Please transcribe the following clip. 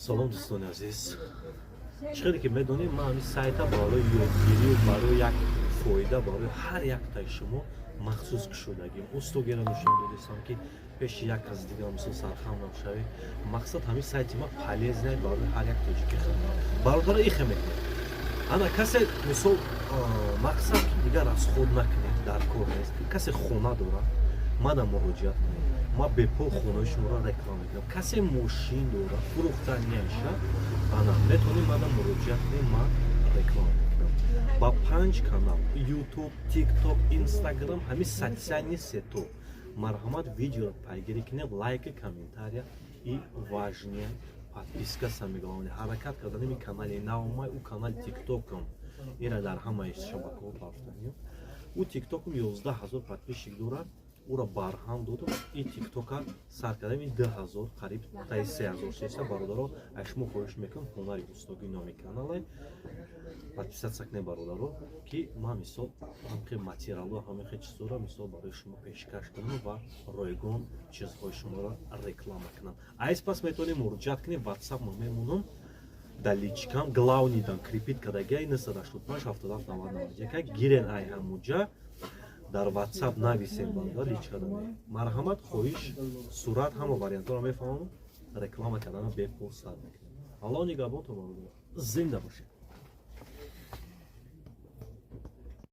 Салом, дӯстони азиз. Чӣ хеле ки медонем, ман ҳамин сайта барои ёдгирию барои як фоида барои ҳар яктаи шумо махсус кушодагим. Устогера нишон додистам, ки пеши як кас дигар мисол сархам нашавӣ. Мақсад, ҳамин сайти ма полезный барои ҳар як тоҷики хидмат. Бародаро, ихе мекунед, ана касе мисол мақсад ки дигар аз худ накунед, дар кор нест. Касе хона дорад, мана муроҷиат кунед, ма бепул хонаи шуморо реклама мекунам. Касе мошин дорад, фурӯхтанияша, ана метавонед мана муроҷиат кунед, ман реклама мекунам ба панҷ канал: Ютуб, Тикток, Инстаграм, ҳамин социальный сеть о. Марҳамат, видеоро пайгирӣ кунед, лайка, комментария и важнее подписка, самое главное. Ҳаракат карданими канали навмай, ӯ канали Тиктокам ира дар ҳамаи шабакаҳо пафтанем. Ӯ Тиктокам 11 000 подписчик дорад, ӯро барҳам додум. И Тиктока сар кардам, ин 2000, қариб таи 3000 шеста. Бародаро, аз шумо хоҳиш мекунам, «Ҳунари устогӣ» номи канале подписаться кунед, бародаро, ки ман мисол ҳамхел материалҳо, ҳамихел чизҳоро мисол барои шумо пешкаш кунам ва ройгон чизҳои шуморо реклама кунам. Айс пас метавонед муроҷиат кунед, Ватсап ма мемонам дар личкам, главный дан крепить кардагиай: 985 77 90 91. Гирен, ай ҳамуҷа дар Ватсап нависем, бародар, личкада. Марҳамат, хоҳиш, сурат, ҳама вариантҳоро мефаҳмам, реклама кардана бепул сар мекунем. Аллоҳ нигаҳбонтон, бародар, зинда бошед.